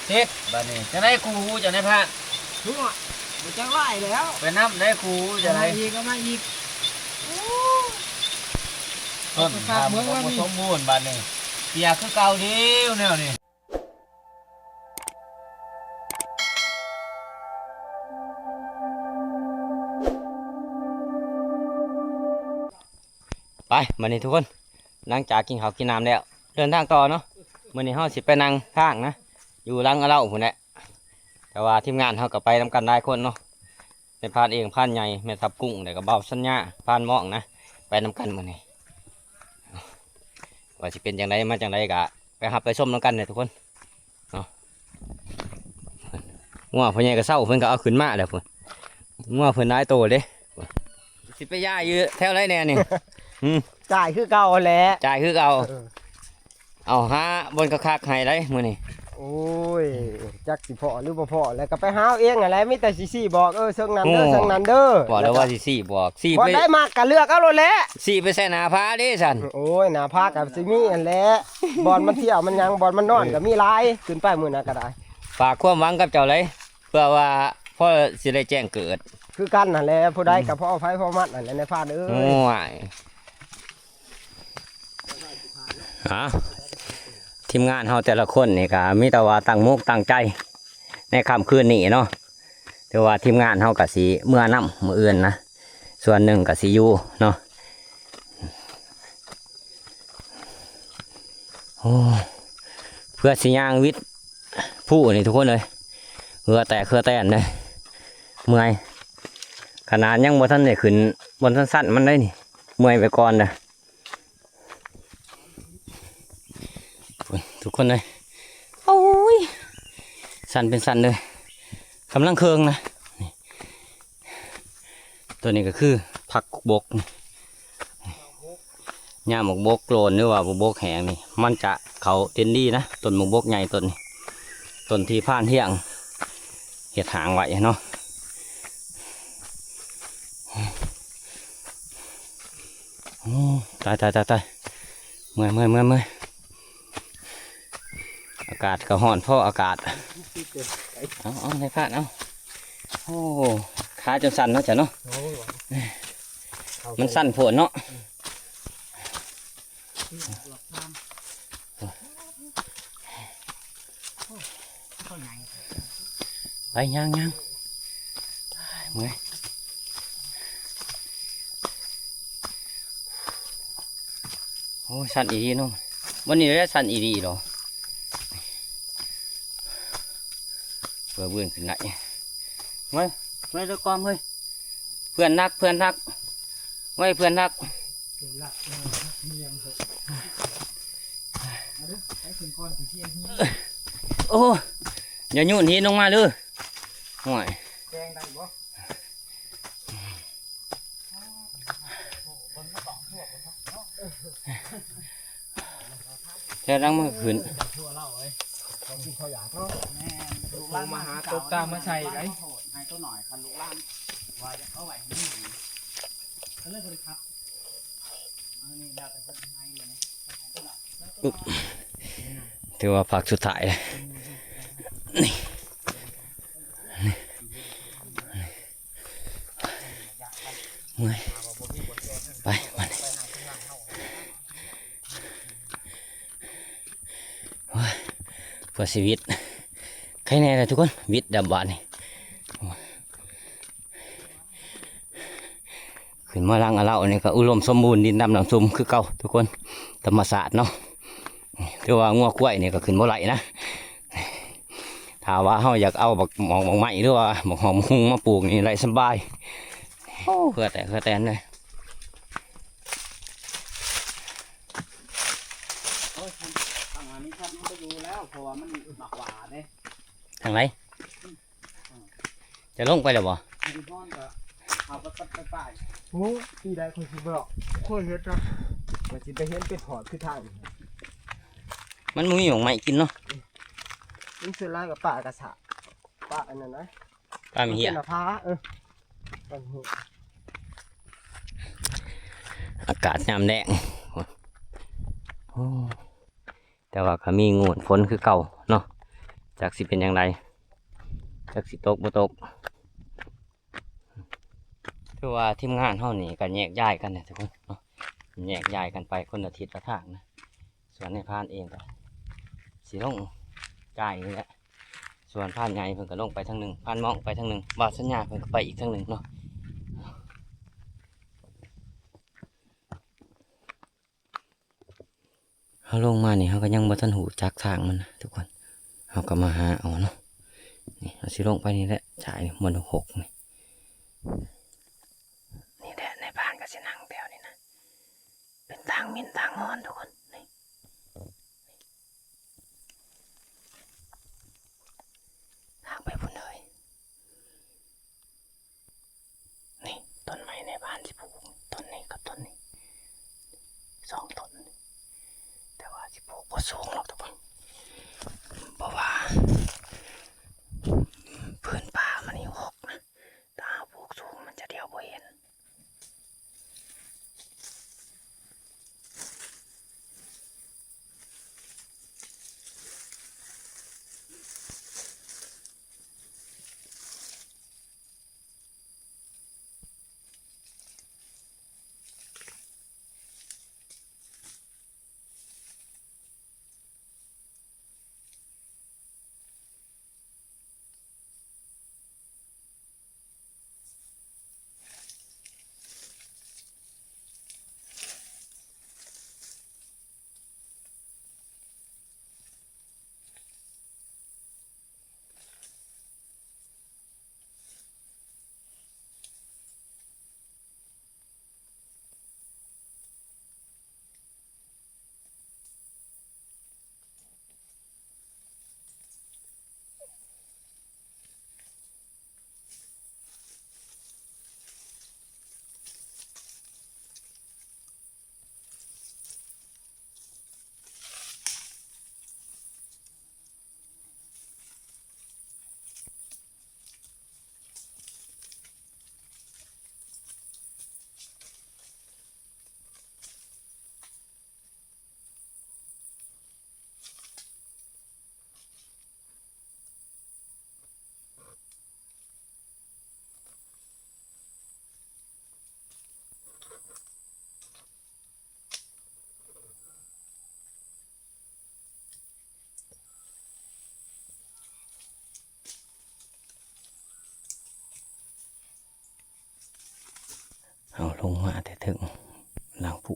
ເຮັດບາດນີ້ ຈັ່ງໃດຄູ ຈັ່ງໃດພານ? ໂອ້ຍ ບໍ່ຈັກຫຼາຍແລ້ວ ໄປນຳໄດ້ຄູ ຈັ່ງໃດ? ເອົາມາອີກ ເອົາມາອີກ. ໂອ້ຍ ຕົ້ນທາງມັນບໍ່ສົມບູນບາດນີ້ ເປຍກຄືເກົ່າເດວແນວນີ້. ໄປ ບາດນີ້ທຸກຄົນ ຫຼັງຈາກກິນເຂົ້າກິນນ້ຳແລ້ວ ເດີນທາງຕໍ່ເນາະ. ມື້ນີ້ເຮົາຊິໄປນັ່ງທາງນະ ຢູ່ຫຼັງອາເລົາພຸ້ນແຫຼະ. ແຕ່ວ່າທີມງານເຮົາກໍໄປນຳກັນຫຼາຍຄົນເນາະ ແມ່ພານເອງ ພານໃຫຍ່ ແມ່ທັບກຸ້ງ ແລ້ວກໍບ່າວສັນຍາ ພານໝອງນະ ໄປນຳກັນມື້ນີ້. ວ່າຊິເປັນຈັ່ງໃດມາຈັ່ງໃດ ກໍໄປຮັບໄປຊົມນຳກັນເດີທຸກຄົນເນາະ. ງົວພໍ່ໃຫຍ່ກະເຊົາ ເພິ່ນກໍເອົາຂຶ້ນມາແລ້ວພຸ້ນ ງົວເພິ່ນຫຼາຍໂຕເດ້. ຊິໄປຢາຍຢູ່ແຖວໃດແດ່ນີ້? ຫືມ ຈ່າຍຄືເກົ່າຫັ້ນແຫຼະ ຈ່າຍຄືເກົ່າ. ເອີ ເອົາ ຫາບ່ອນຄັກໆໃຫ້ໄດ໋ມື້ນີ້. ໂອ້ຍ ຈັກຊິພໍ້ຫຼືບໍ່ພໍ້ແຫຼະ ກໍໄປຫາເອົາເອງຫັ້ນແຫຼະ. ມີແຕ່ຊິຊີ້ບອກ ເອີ ເຊິ່ງນັ້ນເດີ ໂອ້ ເຊິ່ງນັ້ນເດີ ບອກແລ້ວວ່າຊິຊີ້ບອກ ຊີ້ ບ່ອນໃດມັກກໍເລືອກເອົາໂລດແຫຼະ. ຊີ້ໄປໃສ່ໜ້າຜາເດ້ຊັ້ນ. ໂອ້ຍ ໜ້າຜາກໍຊິມີຫັ້ນແຫຼະ ບ່ອນມັນທ່ຽວມັນຫຍັງ ບ່ອນມັນນອນກໍມີຫຼາຍ. ເອີ ຂຶ້ນໄປມື້ໜ້າກໍໄດ້ ຝາກຄວາມຫວັງກັບເຈົ້າເລີຍ ເພື່ອວ່າພໍຊິໄດ້ແຈ້ງເກີດ. ຄືກັນຫັ້ນແຫຼະ ຜູ້ໃດກໍພໍໃຜພໍມັນຫັ້ນແຫຼະ ນາຍພານເອີຍ. ໂອ້ຍ ອ່າ ທີມງານເຮົາແຕ່ລະຄົນນີ້ກໍມີແຕ່ວ່າຕັ້ງມົກຕັ້ງໃຈໃນຄ່ຳຄືນນີ້ເນາະ. ຖືວ່າທີມງານເຮົາກໍຊິເມືອນຳມື້ອື່ນນະ ສ່ວນໜຶ່ງກໍຊິຢູ່ເນາະ. ໂອ້ ເພື່ອຊິຍ່າງວິດພູນີ້ທຸກຄົນເອີຍ ເຫື່ອແຕກເຫື່ອແຕນເດ້ ເມື່ອຍ. ຂະໜາດຍັງບໍ່ທັນໄດ້ຂຶ້ນ ບໍ່ທັນຊັນມັນໄດ໋ນີ້ ເມື່ອຍໄປກ່ອນເດ້. ໂອ້ຍ ທຸກຄົນເອີຍ ໂອ້ຍ ຊັນເປັນຊັນເລີຍ ກຳລັງເຄີງນະ. ນີ້ ຕົວນີ້ກໍຄືຜັກບົກ ຍາມບັກບົກໂລນ ຫຼືວ່າບັກບົກແຫ້ງນີ້ ມັນຈະເຂົ້າເດັ່ນດີນະ. ຕົ້ນບັກບົກໃຫຍ່ຕົ້ນນີ້ ຕົ້ນທີ່ພານທ່ຽງເຮັດຫ້າງໄວ້ເນາະ. ໂອ້ ຕາຍໆໆໆ ເມື່ອຍໆໆໆ. ອາກາດກໍຮ້ອນພໍອາກາດ. ເອົາໆ ນາຍພານເອົາ. ໂອ້ ຂາຈົນສັ່ນເນາະ ເຈົ້າເນາະ. ໂອ້ ມັນສັ່ນໂພດເນາະ. ໄປ ຍ່າງໆ ເມື່ອຍ. ໂອ້ຍ ສັ່ນອີ່ຫຼີເນາະ ວັນນີ້ແຫຼະສັ່ນອີ່ຫຼີເນາະ. ເພື່ອວືນຂຶ້ນໄດ້ ໄວ້ ໄວ້ ເດີກອມເຮີ້ຍ ເພື່ອນຮັກ ເພື່ອນຮັກ ໄວ້ ເພື່ອນຮັກ. ໂອ້ ຢ່າໂຍນຫີນລົງມາເດີ. ໂອ້ຍ ແກງໄດ້ບໍ່? ແຖວຫຼັງມັນກໍຂຶ້ນ ມາຫາຕົບຕາມມາໃສ່ໄດ໋. ອຶບ ຖືວ່າພັກສຸດທ້າຍ ນີ້ ນີ້ ເມື່ອຍ ໄປ ມານີ້ ໂອ້ຍ ເພື່ອຊີວິດ ໃຄແນ່ແຫຼະທຸກຄົນ ວິດດຳບາດນີ້. ຂຶ້ນມາຫຼັງອາເລົານີ້ກໍອຸດົມສົມບູນ ດິນດຳນ້ຳຊຸ່ມຄືເກົ່າທຸກຄົນ ທຳມະຊາດເນາະ. ຖືວ່າງົວຄວາຍນີ້ກໍຂຶ້ນບໍ່ໄດ້ນະ ຖ້າວ່າເຮົາຢາກເອົາບັກໝອກ ບັກໄມ້ ຫຼືວ່າບັກຫອມ ບັກຫຸ່ງມາປູກນີ້ໄດ້ສະບາຍ. ໂອ້ ເຫື່ອແຕກເຫື່ອແຕນເລີຍ. ໂອ້ຍ ທາງອັນນີ້ຄັດມັນບໍ່ຢູ່ແລ້ວ ເພາະວ່າມັນໝາກຫວ້າເດ້ ທາງໃດ? ຈະລົງໄປແລ້ວບໍ່? ມັນຮ້ອນກໍເອົາໄປປັດໄປປ້າຍ. ໂອ້ ປີໃດຂ້ອຍຊິບອກ ຂ້ອຍເຮັດນະ ຂ້ອຍຊິໄປເຫັນໄປຖອດຄືທາງ ມັນບໍ່ມີໝາກໄມ້ກິນເນາະ. ມັນສ່ວນຫຼາຍກໍປາກະສະ ປາອັນນັ້ນນະ ປາມີເຫຍ ມັນເປັນໜ້າຜາ ເອີ ປາມີເຫຍ. ອາກາດຍາມແລງ ໂອ້ ແຕ່ວ່າກໍມີໂງນຝົນຄືເກົ່າເນາະ. ຈັກຊິເປັນຈັ່ງໃດ ຈັກຊິຕົກບໍ່ຕົກ. ຄືວ່າທີມງານເຮົານີ້ກໍແຍກຍ້າຍກັນແຫຼະທຸກຄົນເນາະ ແຍກຍ້າຍກັນໄປຄົນລະທິດລະທາງນະ. ສ່ວນນາຍພານເອງກໍຊິລົງຈ່າຍນີ້ແຫຼະ ສ່ວນພານໃຫຍ່ເພິ່ນກໍລົງໄປທາງໜຶ່ງ ພານມອງໄປທາງໜຶ່ງ ບ່າວສັນຍາເພິ່ນກໍໄປອີກທາງໜຶ່ງເນາະ. ເຮົາລົງມານີ້ ເຮົາກໍຍັງບໍ່ທັນຮູ້ຈັກທາງມັນນະທຸກຄົນ ເຮົາກໍມາຫາເອົາເນາະ. ນີ້ເຮົາຊິລົງໄປນີ້ແຫຼະ ສາຍນີ້ ມັນຫົກນີ້ ນີ້ແຫຼະ ນາຍພານກໍຊິນັ່ງແຖວນີ້ນະ ເປັນທາງໝິ່ນທາງງອນທຸກຄົນ ນີ້ ທາງໄປພຸ້ນເລີຍ. ນີ້ຕົ້ນໄມ້ໃນບ້ານຊິປູກ ຕົ້ນນີ້ກັບຕົ້ນນີ້ ສອງຕົ້ນ ແຕ່ວ່າຊິປູກບໍ່ສູງດອກທຸກຄົນ ເພາະວ່າພື້ນປ່າມັນນີ້ຮອກນະ ຖ້າເຮົາປູກສູງມັນຈະດຽວບໍ່ເຫັນ. ເຮົາລົງມາແຕ່ເທິງຫຼັງພູ.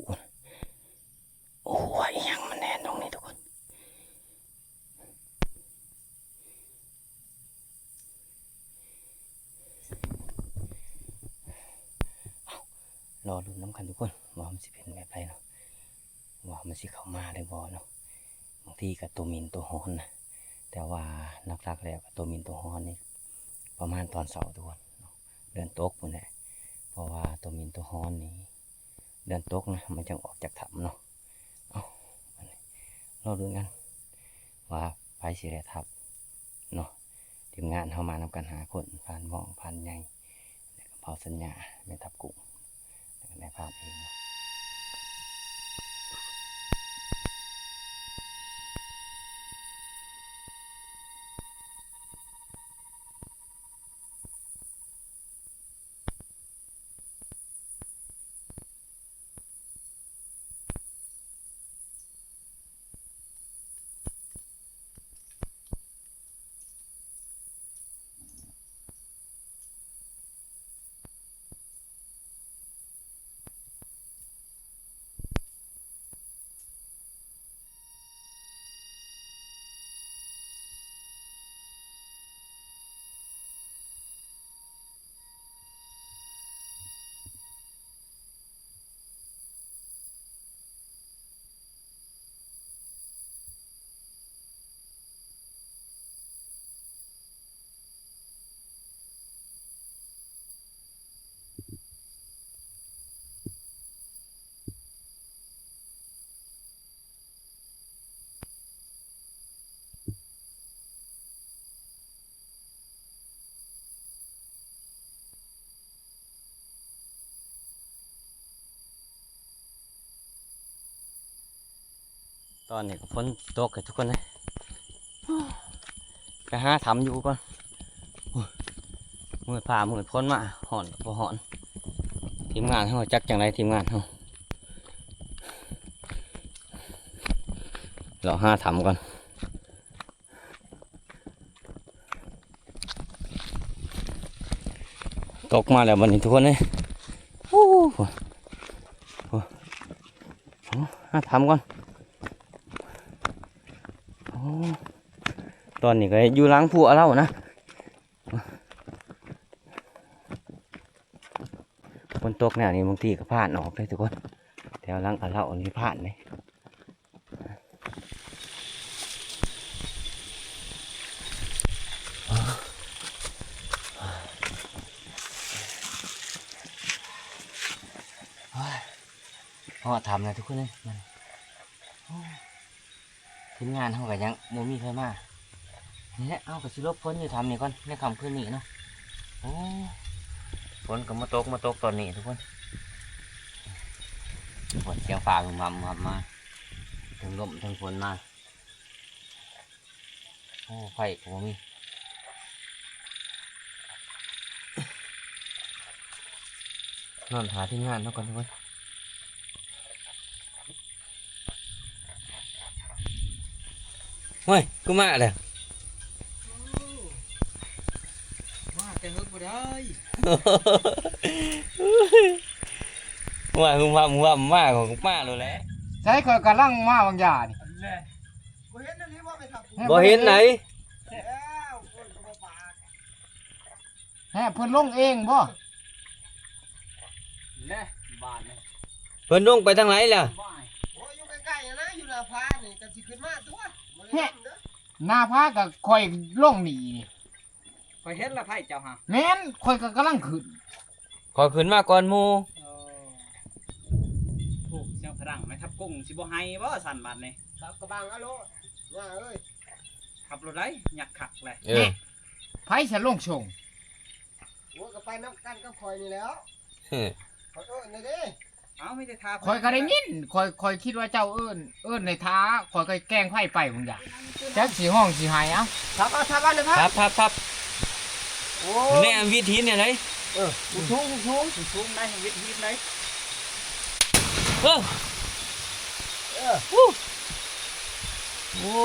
ໂອ້ຍ ອີຫຍັງມັນແໜ້ນຕົງນີ້ທຸກຄົນ. ເອົ້າ ລໍລຸ້ນນຳກັນທຸກຄົນ ວ່າມັນຊິເປັນແບບໃດເນາະ ວ່າມັນຊິເຂົ້າມາຫຼືບໍ່ເນາະ. ບາງທີກໍຕົວໝິ່ນຕົວຮ້ອນນະ ແຕ່ວ່າຫຼັກໆແລ້ວກໍຕົວໝິ່ນຕົວຮ້ອນນີ້ປະມານຕອນເຊົ້າທຸກຄົນເນາະ ເດືອນຕົກພຸ້ນແຫຼະ ເພາະວ່າຕົວໝິ່ນຕົວຮ້ອນນີ້ເດືອນຕົກນະ ມັນຈັ່ງອອກຈາກຖ້ຳເນາະ. ເອົ້າ ມາລຸ້ນກັນວ່າໃຜຊິໄດ້ຖ້ຳເນາະ. ທີມງານເຮົາມານຳກັນຫ້າຄົນ ພານໝອງ ພານໃຫຍ່ ແລ້ວກໍບ່າວສັນຍາ ແມ່ທັບກຸ້ງ ແລ້ວກໍນາຍພານເອງເນາະ. ຕອນນີ້ກໍຝົນຕົກໃຫ້ທຸກຄົນເລີຍ. ໄປຫາຖ້ຳຢູ່ກ່ອນ. ໂອ້ຍ ມືດຟ້າມືດຝົນມາ ຮ້ອນກໍບໍ່ຮ້ອນ. ທີມງານເຮົາຈັກຈັ່ງໃດ ທີມງານເຮົາ ເລາະຫາຖ້ຳກ່ອນ. ຕົກມາແລ້ວບັດນີ້ທຸກຄົນເອີຍ. ໂອ້ໂຫ ໂອ້ ຫາຖ້ຳກ່ອນ. ໂອ້ ຕອນນີ້ກໍຢູ່ຫຼັງພູອາເລົານະ. ຝົນຕົກແນວນີ້ບາງທີກໍຜ່ານອອກເດ້ທຸກຄົນ. ແຖວຫຼັງອາເລົານີ້ຜ່ານເດ້. ຮອດຖ້ຳແລ້ວທຸກຄົນເອີຍ. ໂອ້ ທີມງານເຮົາກໍຍັງບໍ່ມີໃຜມາ. ນີ້ແຫຼະ ເຮົາກໍຊິຫຼົບຝົນຢູ່ຖ້ຳນີ້ກ່ອນໃນຄ່ຳຄືນນີ້ເນາະ. ໂອ້ ຝົນກໍມາຕົກ ມາຕົກຕອນນີ້ທຸກຄົນ. ໂອ້ ສຽງຟ້າຮຶມຮຳ ຮຳມາ ເຖິງລົມເຖິງຝົນມາ. ໂອ້ ໄຟກໍບໍ່ມີ. ນອນຖ້າທີມງານເຮົາກ່ອນທຸກຄົນ. ໂອ້ຍ ຄືມາແລ້ວ. ມາແຕ່ເຮີກບໍ່ໄດ້. ວ່າຫຶມຫຳຫຶມຫຳມາກໍມາໂລດແຫຼະ. ໃສ ຂ້ອຍກຳລັງມາຫວ່າງຢານີ້. ບໍ່ເຫັນອັນນີ້ບໍ່ໄປທັບ ບໍ່ເຫັນໃດ. ແຮະ ເພິ່ນລົງເອງບໍ່? ແລະ ບາດນີ້ ເພິ່ນລົງໄປທາງໃດລະ? ໂອ້ຍ ຢູ່ໃກ້ໆນະ ຢູ່ໜ້າຜານີ້ ກໍຊິຂຶ້ນມາຕົວະ. ແຮະ ໜ້າຜາກໍຂ້ອຍລົງນີ້. ຂ້ອຍເຫັນລະໄພເຈົ້າຫາ. ແມ່ນ ຂ້ອຍກໍກຳລັງຂຶ້ນ. ຂ້ອຍຂຶ້ນມາກ່ອນໝູ່. ເອີ ໂອ້ ສຽງພະດັງ ແມ່ທັບກົງຊິບໍ່ໄຫ້ບໍ່ຊັ້ນບາດນີ້? ຂັບກະບັງເອົາໂລດ ຍ່າເອີຍ. ຂັບໂລດໄດ໋ ຍັກຄັກແຫຼະ. ເອີ ແນ່ ໃຜສະລົງສົ່ງ? ໂອ້ຍ ກໍໄປນຳກັນກັບຂ້ອຍນີ້ແຫຼ້ວ. ເອີ ຂ້ອຍເອີ້ນແດ່ເດ້. ເອົ້າ ມີແຕ່ຖ້າ ຂ້ອຍກໍໄດ້ຍິນ ຂ້ອຍ ຂ້ອຍຄິດວ່າເຈົ້າເອີ້ນ ເອີ້ນໃຫ້ຖ້າ ຂ້ອຍກໍແກ່ງໄຟໄປພຸ້ນດາ. ຈັກຊິຮ້ອງຊິໄຫ້. ເອົ້າ ທັບເອົາ ທັບເອົາເລີຍ ທັບ ທັບ ທັບ ທັບ. ໂອ້ຍ ແນມວິດຫີນແນວໃດ? ເອີ ສູງໆ ສູງໆ ສູງໄດ໋ ວິດຫີນໄດ໋. ເອີ ເອີ ໂອ້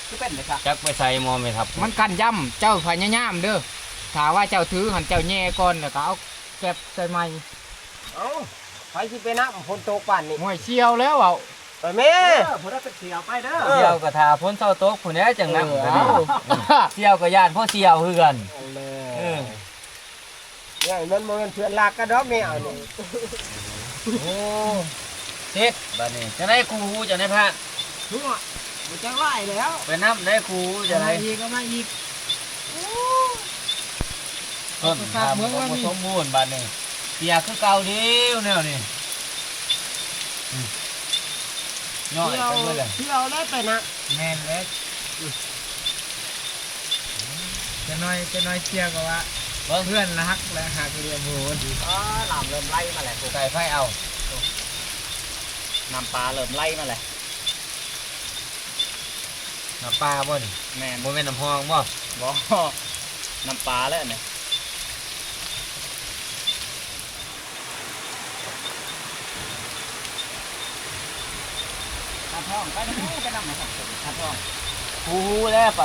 ຄືເປັນໄດ໋ ຈັກໄປໃສ່ໝໍແມ່ທັບ. ມັນກັນຢ້ຳ ເຈົ້າພະຍາຍາມເດີ້ ຖ້າວ່າເຈົ້າຖືຫັ້ນ ເຈົ້າແຍ່ກ່ອນ ແລ້ວກໍເອົາ ແກັບໃສ່ໃໝ່. ເອົ້າ ໃຜຊິໄປນຳ ຝົນຕົກປານນີ້. ໂອ້ຍ ສ່ຽວແລ້ວເວົ້າ ໄປແມ່. ເອີ ຜູ້ໃດເປັນສ່ຽວໄປເດີ. ສ່ຽວກໍຖ້າຝົນເຊົາຕົກພຸ້ນແຫຼະຈັ່ງນຳ. ເອີ ສ່ຽວກໍຢ້ານພວກສ່ຽວຄືກັນ. ເອີ ເອີ ຢ່າງນັ້ນບໍ່ແມ່ນເພື່ອນລັກກັນດອກແນວນີ້. ໂອ້ ເຊັດ ບາດນີ້ ຈັ່ງໃດຄູ່ຫູຈັ່ງໃດພະ? ໂອ້ຍ ບໍ່ຈັກຫຼາຍແລ້ວ ໄປນຳໄດ້ຄູ່ຈັ່ງໃດ? ເອົາມາອີກ ເອົາມາອີກ. ໂອ້ ຕົ້ນທາງມັນບໍ່ສົມບູນບາດນີ້ ເສຍຄືເກົ່າເດີວແນວນີ້. ອືມ ຍ້ອຍໄປເບິດແລ້ວ ສ່ຽວແລ້ວໄປນະ. ແມ່ນແລ້ວ ອືມ ຈັກໜ້ອຍ ຈັກໜ້ອຍສ່ຽວກໍວ່າ ເບິ່ງ ເພື່ອນລະຮັກ ລະຮັກເຫຼືອໂຫດ. ອໍ ນ້ຳເລີ່ມໄຫຼມາແລ້ວ ໃສ່ໄຟເອົາ ນ້ຳປາເລີ່ມໄຫຼມາແລ້ວ. ນ້ຳປາບໍ່ນີ້? ແມ່ນ. ບໍ່ແມ່ນນ້ຳຮອງບໍ່? ບໍ່ ນ້ຳປາແຫຼະນີ້. ຄັນທ້ອງໄປນຳ ໄປນຳ ຄັນທ້ອງ ຄູ່ຫູແລ້ວໄປ.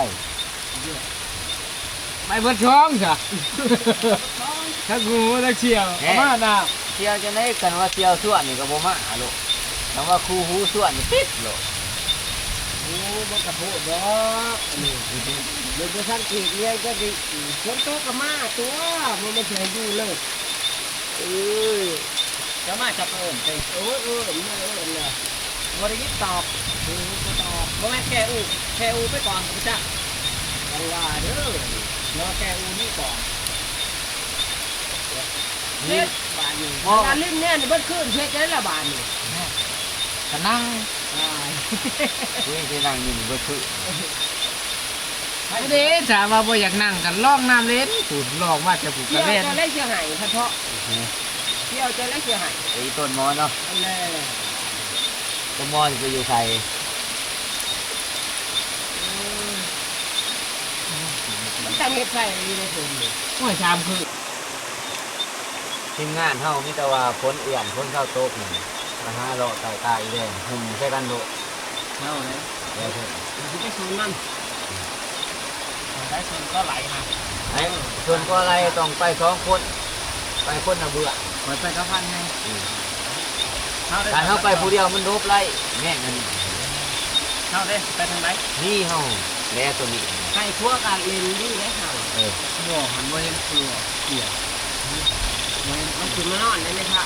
ໄປເບິດຊ່ອງຊະ ທັງຫູທັງສ່ຽວ ແນ່ ມານະ. ສ່ຽວຈັ່ງໃດ? ຄັນວ່າສ່ຽວສ່ວນນີ້ກໍບໍ່ມາໂລດ ຄັນວ່າຄູ່ຫູສ່ວນນີ້ຕິດໂລດ. ໂອ້ ມັນກະໂພດດອກ ອັນນີ້ ເບິ່ງບໍ່ທັນຖືກອີຫຍັງ ຈັກຊິ ຝົນຕົກກໍມາຕົວະ ມັນ ມັນຊິໃຫ້ຢູ່ເລີຍ. ເອີຍ ເຈົ້າມາຈັບເອີ້ນເດ້. ໂອ້ຍ ເອີ້ນ ເອີ້ນແຫຼະ ບໍ່ໄດ້ຍິນຕອບ. ເອີ ບໍ່ຕອບ ບໍ່ແມ່ນແກອູ້ ແກອູ້ໄປກ່ອນກໍບໍ່ຈັກ. ຈັ່ງວ່າເດີ ລໍແກອູ້ນີ້ກ່ອນ. ເຮັດບາດນີ້ ເພາະວ່າຫຼິ້ນແນ່ນເບິດຄືນ ເຮັດຈັ່ງໃດລະບາດນີ້? ກໍນັ່ງ ອ້າຍ ເອີຍ ຊິນັ່ງຢູ່ນີ້ເບິດຄືນ. ເດ້ ຖ້າວ່າບໍ່ຢາກນັ່ງກໍລອງນ້ຳເຫຼັ້ນ ພຸ້ນ ລອງມາແຕ່ພຸ້ນກໍແລ່ນ. ສ່ຽວເຈົ້າໄດ້ຊິໃຫ້ຄັນເທາະ ໂອ້ໂຫ ສ່ຽວເຈົ້າໄດ້ຊິໃຫ້. ໄອ້ຕົ້ນໝໍເນາະ ອັນແລະ ຕົ້ນໝໍຊິໄປຢູ່ໃສ? ເອີ. ເຮັດໃສ່ຢູ່ໃນຖົງນີ້ ໂອ້ຍ ສາມຄືນ. ທີມງານເຮົາມີແຕ່ວ່າຝົນເອື້ອນ ຝົນເຊົາຕົກນີ້ ມາຫາເລາະໃຕ້ກາອີແດງ ຫຸ່ມໃສ່ກັນໂລດ. ເຮົາເດ້ ແລ້ວເພິ່ນ ມັນຊິໄປສວນມັນ ໄປສວນກໍໄຫຼນະ ໄປສວນກໍໄຫຼຕ້ອງໄປສອງຄົນ ໄປຄົນລະເບື້ອງ ຂ້ອຍໄປກັບພັນໃຫຍ່. ອືມ ເຮົາໄດ້ ຖ້າເຮົາໄປຜູ້ດຽວມັນຫຼົບໄຫຼ ແມ່ນອັນນີ້ ເຮົາເດ້ໄປທາງໃດ? ນີ້ເຮົາແລຕົວນີ້ ໃຫ້ພວກອັນເຫຼັ້ນດີໄດ້ເຮົາ. ເອີ ບໍ່ ມັນບໍ່ເຫັນເສືອ ເສືອ ບໍ່ເຫັນ ມັນຂຶ້ນມານອນໄດ້ແມ່ນພະ.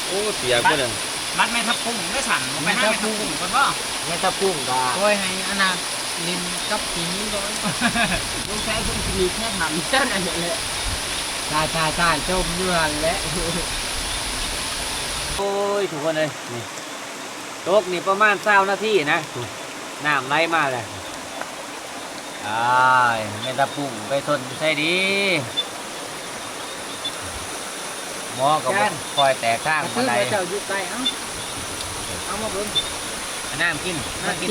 ໂອ້ ເສຍເບິດເລີຍ. ບັດແມ່ທັບກຸ້ງໄດ້ສັ່ນ ໄປຫາແມ່ທັບກຸ້ງກ່ອນບໍ່? ແມ່ທັບກຸ້ງກໍປ່ອຍໃຫ້ອັນນັ້ນຫຼິ້ນກັບປີນີ້ກ່ອນ ສົງໄສເພິ່ນຊິມີແຄ່ທຳຊັ້ນອັນນັ້ນແຫຼະ. ຕາຍ ຕາຍ ຕາຍ ຈົມຢູ່ຫັ້ນແຫຼະ. ໂອ້ຍ ທຸກຄົນເອີຍ ນີ້ຕົກນີ້ປະມານຊາວນາທີນະ ນ້ຳໄຫຼມາແລ້ວ. ອ້າຍ ແມ່ນຕາປຸ້ງໄປຊົນຢູ່ໃສດີ? ໝໍກໍບໍ່ຄ່ອຍແຕກທາງປານໃດ. ເຈົ້າຢູ່ໃກ້ ເອົາ ເອົາມາເບິ່ງ ນ້ຳກິນ ນ້ຳກິນ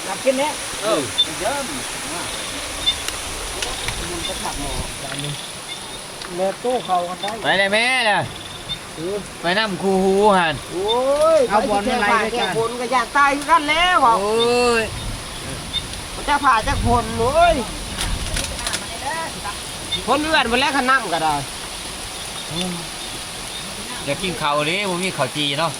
ນ້ຳກິນແດ່. ເອີ ເຢີມ ມັນກໍຄັກໝໍ ແມ່ຕູ້ເຂົ້າກັນໄດ້ ໄປແລ້ວແມ່ລະ. ໄປນຳຄູ່ຫູຫັ້ນ. ໂອ້ຍ ເອົາບ່ອນມາໄຫຼ ໄປແກ່ຝົນກໍຢ້ານຕາຍຄືກັນແລ້ວ. ໂອ້ຍ ບໍ່ຈັກຟ້າຈັກຝົນ ໂອ້ຍ ຝົນເຮືອນໝົດແລ້ວ ຄັນນຳກໍໄດ້. ຢາກກິນເຂົ້າເດ້ ບໍ່ມີເຂົ້າຈີ່ເນາະ.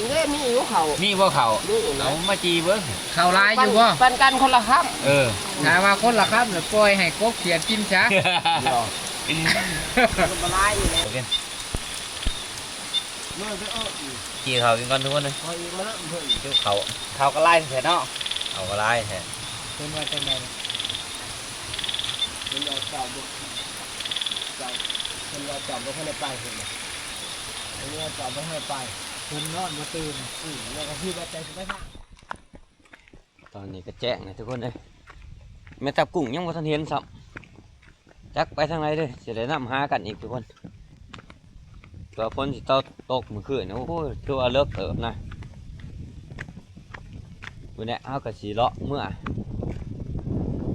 ເດ້ ມີຢູ່ເຂົ້າ ມີບໍ່ເຂົ້າ? ມີນະ ເອົາມາຈີ່ເບິ່ງ. ເຂົ້າຫຼາຍຢູ່ບໍ່? ປັນກັນຄົນລະຄຳ. ເອີ ຖ້າວ່າຄົນລະຄຳ ແລ້ວປ່ອຍໃຫ້ກົບຂຽດກິນຊະ. ມາຫຼາຍຢູ່ແລ້ວ. ເອີ ເອີ ກິນເຂົ້າກິນກ່ອນທຸກຄົນເອີຍ. ເຂົ້າອີກມາແລ້ວເພິ່ນ ຫິວເຂົ້າ. ເຂົ້າກໍຫຼາຍແທ້ເນາະ ເຂົ້າກໍຫຼາຍແທ້. ເພິ່ນວ່າຈັ່ງໃດ? ເພິ່ນວ່າເຈົ້າບໍ່ ເຈົ້າ ເພິ່ນວ່າເຈົ້າບໍ່ທັນໄດ້ໄປເພິ່ນວ່າ ເພິ່ນວ່າເຈົ້າບໍ່ທັນໄດ້ໄປ ເພິ່ນນອນບໍ່ຕື່ນ. ອືມ ແລ້ວກໍຄິດວ່າເຈົ້າຊິໄປທາງ ຕອນນີ້ກໍແຈ້ງແລ້ວທຸກຄົນເອີຍ ແມ່ທັບກຸ້ງຍັງບໍ່ທັນເຫັນຊ້ຳ ຈັກໄປທາງໃດເດີ ຊິໄດ້ນຳຫາກັນອີກທຸກຄົນ. ຕົວຝົນຊິຕົກ ຕົກມື້ຄືນ ໂອ້ຍ ຖືວ່າເລິກເຕີບນະ. ມື້ນີ້ເຮົາກໍຊິເລາະເມືອ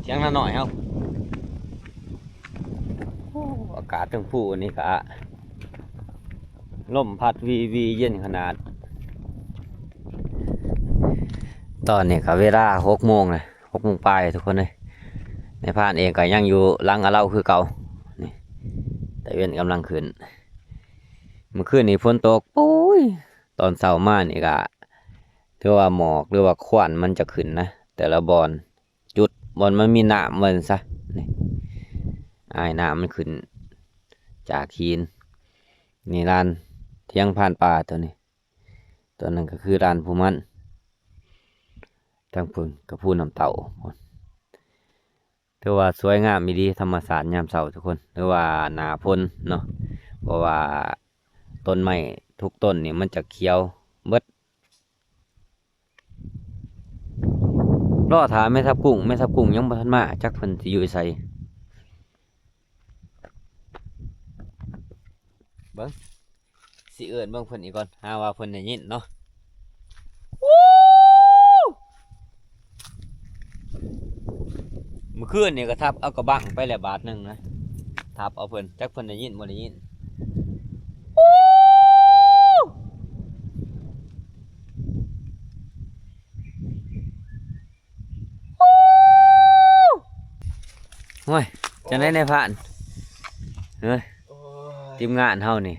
ຖຽງນານ້ອຍເຮົາ. ໂອ້ ອາກາດເທິງພູນີ້ກະລົມພັດວີໆ ເຢັນຂະໜາດ. ຕອນນີ້ກໍເວລາຫົກໂມງແລ້ວ ຫົກໂມງປາຍທຸກຄົນເອີຍ. ນາຍພານເອງກໍຍັງຢູ່ຫຼັງອາເລົາຄືເກົ່າ ນີ້ ຕາເວັນກຳລັງຂຶ້ນ. ມື້ຄືນນີ້ຝົນຕົກ ໂອ້ຍ ຕອນເຊົ້າມານີ້ກະຖືວ່າໝອກ ຫຼືວ່າຄວັນມັນຈະຂຶ້ນນະ ແຕ່ລະບ່ອນ ຈຸດບ່ອນມັນມີນ້ຳວ່າຊັ້ນຊະ ນີ້ ອາຍນ້ຳມັນຂຶ້ນຈາກຫີນ. ນີ້ລານຖຽງພານປ່າຕົວນີ້ ຕົວນັ້ນກໍຄືລານຜູ້ໝັ້ນ. ທາງພຸ້ນກໍພູນ້ຳເຕົ້າ ຖືວ່າສວຍງາມອີ່ຫຼີ ທຳມະຊາດຍາມເຊົ້າທຸກຄົນ ຫຼືວ່າໜ້າຝົນເນາະ ເພາະວ່າຕົ້ນໄມ້ທຸກຕົ້ນນີ້ມັນຈະຂຽວເບິດ. ລໍຖ້າແມ່ທັບກຸ້ງ ແມ່ທັບກຸ້ງຍັງບໍ່ທັນມາ ຈັກເພິ່ນຊິຢູ່ໃສ. ເບິ່ງ ຊິເອີ້ນເບິ່ງເພິ່ນອີກກ່ອນ ຫາວ່າເພິ່ນໄດ້ຍິນເນາະ. ມື້ຄືນນີ້ກໍທັບເອົາກະບັງໄປແລ້ວບາດໜຶ່ງນະ ທັບເອົາເພິ່ນ ຈັກເພິ່ນໄດ້ຍິນບໍ່ໄດ້ຍິນ. ໂອ້ຍ ຈັ່ງໃດນາຍພານ? ເອີ ໂອ້ຍ ທີມງານເຮົານີ້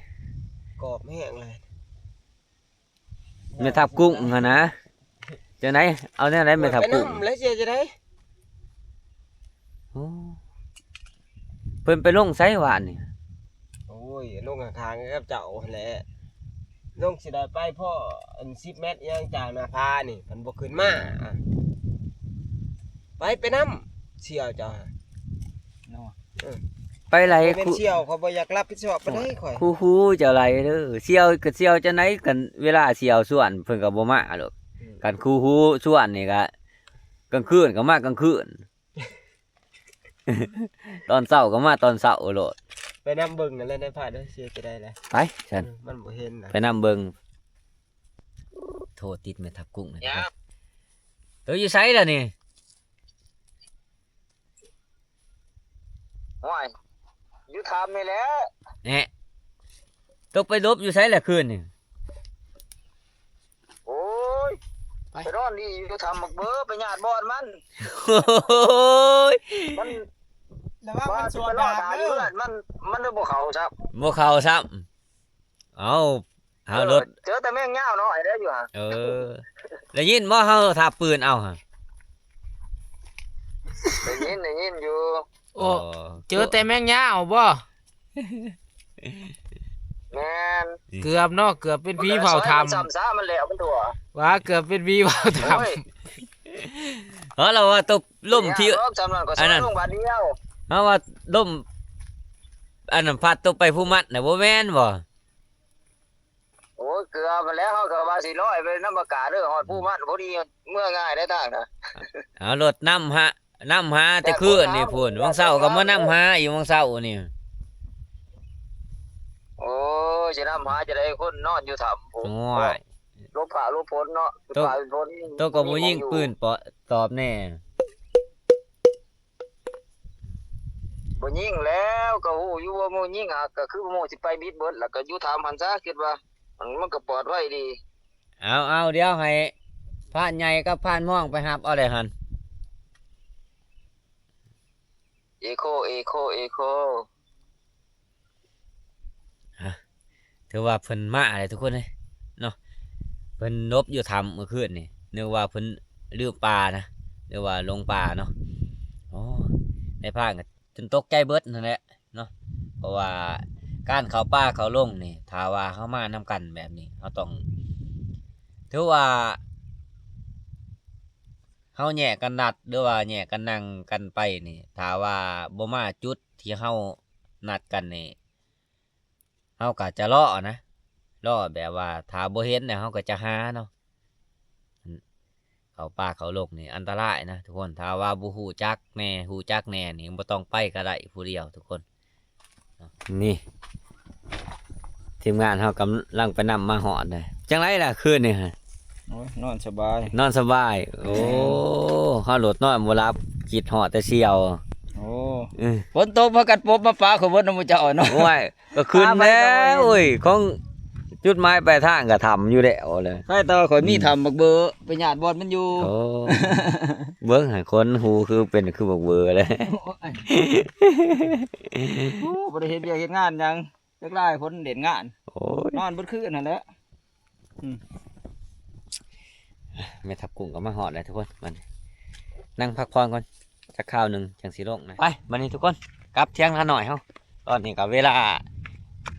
ກອບແຮງເລີຍ ແມ່ທັບກຸ້ງຫັ້ນນະ. ຈັ່ງໃດ ເອົາແນວໃດແມ່ທັບກຸ້ງ? ໄປນຳແລ້ວເສຍຈັ່ງໃດ? ໂອ້ ເພິ່ນໄປລົງໃສວານນີ້? ໂອ້ຍ ລົງຂ້າງໆກັບເຈົ້າຫັ້ນແຫຼະ ລົງຊິໄດ້ໄປພໍ້ອັນສິບແມັດຫຍັງຈາກໜ້າຜານີ້ ເພິ່ນບໍ່ຂຶ້ນມາ. ໄປ ໄປນຳສ່ຽວເຈົ້າ ເນາະ ເອີ ໄປໄຫຼ ບໍ່ແມ່ນສ່ຽວ ຂ້ອຍບໍ່ຢາກຮັບຜິດຊອບປານໃດຂ້ອຍ ຄູ່ຫູເຈົ້າໄຫຼເດີ. ສ່ຽວກໍສ່ຽວຈັ່ງໃດ ຄັນເວລາສ່ຽວຊວນເພິ່ນກໍບໍ່ມາໂລດ. ອືມ ຄັນຄູ່ຫູຊວນນີ້ກໍກາງຄືນກໍມາກາງຄືນ ຕອນເຊົ້າກໍມາຕອນເຊົ້າໂລດ. ໄປນຳເບິ່ງນັ້ນແຫຼະນາຍພານເດີ ຊິເຮັດຈັ່ງໃດລະ ໄປຊັ້ນ ມັນບໍ່ເຫັນນະ ໄປນຳເບິ່ງ. ໂທຕິດແມ່ທັບກຸ້ງນະ ໂຕຢູ່ໃສລະນີ້? ຫ້ວຍ ຢູ່ຖ້ຳນີ້ແຫຼະ ແນະ ຕົກໄປຫຼົບຢູ່ໃສລະຄືນນີ້? ໂອ້ຍ ໄປ ໄປນອນດີຢູ່ຖ້ຳບັກເບີ ໄປຍາດບອດມັນ. ໂອ້ຍ ມັນ ລະວັງມັນສວນດາບເດີ ມັນ ມັນບໍ່ເຂົ້າຊ້ຳ ບໍ່ເຂົ້າຊ້ຳ. ເອົ້າ ເຮົາລົດ ເອີ ເຈີແຕ່ແມງຍາວນ້ອຍເດ້ຢູ່ຫັ້ນ. ເອີ ໄດ້ຍິນບໍ່ ເຮົາທັບປືນເອົາຫັ້ນ? ໄດ້ຍິນ ໄດ້ຍິນຢູ່. ໂອ້ ອໍ ເຈີແຕ່ແມງຍາວບໍ່? ແມ່ນ ເກືອບເນາະ ເກືອບເປັນຜີເຝົ້າຖ້ຳ ຊ້ຳຊະ ມັນແລ້ວມັນທົ່ວ ວ່າເກືອບເປັນຜີເຝົ້າຖ້ຳ. ໂອ້ຍ ເຮົາລະວ່າຕົກ ລົ້ມທີ່ ອັນນັ້ນ ເຮົາວ່າລົ້ມ ອັນນັ້ນ ພັດຕົກໄປພູມັດນະ ບໍ່ແມ່ນບໍ່? ໂອ້ຍ ເກືອບແລ້ວ ເຮົາກໍວ່າຊິລອຍໄປນຳອາກາດເດີ ຮອດພູມັດພໍດີ ເມືອງ່າຍໄດ໋ທາງນະ. ເອົາລົດນຳຫາ ນຳຫາແຕ່ຄືນນີ້ພຸ້ນ ຫວ່າງເຊົ້າກໍມານຳຫາອີກ ຫວ່າງເຊົ້ານີ້. ໂອ້ຍ ຊິນຳຫາຈັ່ງໃດ ຄົນນອນຢູ່ຖ້ຳພຸ້ນ. ໂອ້ຍ ຫຼົບຟ້າຫຼົບຝົນເນາະ ຕົກ ຝົນ ຕົກກໍບໍ່ຍິງປືນເປາະຕອບແດ່. ບໍ່ຍິງແລ້ວ ກໍຮູ້ຢູ່ວ່າໝູ່ຍິງ ຫາກກໍຄືໝູ່ຊິໄປບິດເບິດ ແລ້ວກໍຢູ່ຖ້ຳຫັ້ນຊະ ຄິດວ່າມັນ ມັນກໍປອດໄພດີ. ເອົາ ເອົາ ດຽວໃຫ້ພານໃຫຍ່ກັບພານຮອງໄປຮັບເອົາໄດ້ຫັ້ນ. ເອໂຄ ເອໂຄ ເອໂຄ. ຮະ ຖືວ່າເພິ່ນມາແລ້ວທຸກຄົນເອີຍເນາະ ເພິ່ນຫຼົບຢູ່ຖ້ຳມື້ຄືນນີ້ ນຶກວ່າເພິ່ນລືມປ່ານະ ຫຼືວ່າຫຼົງປ່າເນາະ. ໂອ້ ນາຍພານກໍຈົນຕົກໃຈເບິດຫັ້ນແຫຼະເນາະ ເພາະວ່າການເຂົ້າປ່າເຂົ້າດົງນີ້ ຖ້າວ່າເຮົາມານຳກັນແບບນີ້ ເຮົາຕ້ອງ ຖືວ່າເຮົາແຍກກັນລັດ ຫຼືວ່າແຍກກັນນັ່ງກັນໄປນີ້ ຖ້າວ່າບໍ່ມາຈຸດທີ່ເຮົານັດກັນນີ້ ເຮົາກໍຈະລໍນະ ລໍແບບວ່າຖ້າບໍ່ເຫັນແລ້ວເຮົາກໍຈະຫາເນາະ. ເຂົ້າປ່າເຂົ້າດົງນີ້ອັນຕະລາຍນະທຸກຄົນ ຖ້າວ່າບໍ່ຮູ້ຈັກແດ່ ຮູ້ຈັກແດ່ນີ້ບໍ່ຕ້ອງໄປກໍໄດ້ຜູ້ດຽວທຸກຄົນ. ນີ້ ທີມງານເຮົາກຳລັງໄປນຳມາຮອດເລີຍ. ຈັ່ງໃດລະຄືນນີ້? ໂອ້ຍ ນອນສະບາຍ ນອນສະບາຍ. ໂອ້ ເຮົາໂລດນອນບໍ່ຫຼັບ ຄິດຮອດແຕ່ສ່ຽວ. ໂອ້ ເອີ ຝົນຕົກພາກັນປົບມາປະຂ້ອຍເບິດນຳໝູ່ເຈົ້າເນາະ. ໂອ້ຍ ກໍຂຶ້ນແລ້ວ ໂອ້ຍ ຂອງຈຸດໝາຍປາຍທາງກໍຖ້ຳຢູ່ແລ້ວແຫຼະ. ໃຊ່ ແຕ່ວ່າຂ້ອຍມີ ອືມ ຖ້ຳບັກເບີ ໄປຍາດບ່ອນມັນຢູ່. ໂອ້ ເບິ່ງຫັ້ນ ຄົນຫູຄືເປັນຄືບັກເບີແຫຼະ. ໂອ້ຍ ໂອ້ ບໍ່ໄດ້ເຮັດວຽກເຮັດງານຫຍັງ ຈັກລາຍຄົນເຫຼັ້ນງານ. ໂອ້ຍ ນອນເບິດຄືນຫັ້ນແຫຼະ. ອືມ ແມ່ທັບກຸ້ງກໍມາຮອດແລ້ວທຸກຄົນ ບັດນີ້ນັ່ງພັກຜ່ອນກ່ອນ ຈັກຄາວໜຶ່ງຈັ່ງຊິລົງນະ. ໄປ ບັດນີ້ທຸກຄົນ ກັບຖຽງນານ້ອຍເຮົາ. ຕອນນີ້ກໍເວລາ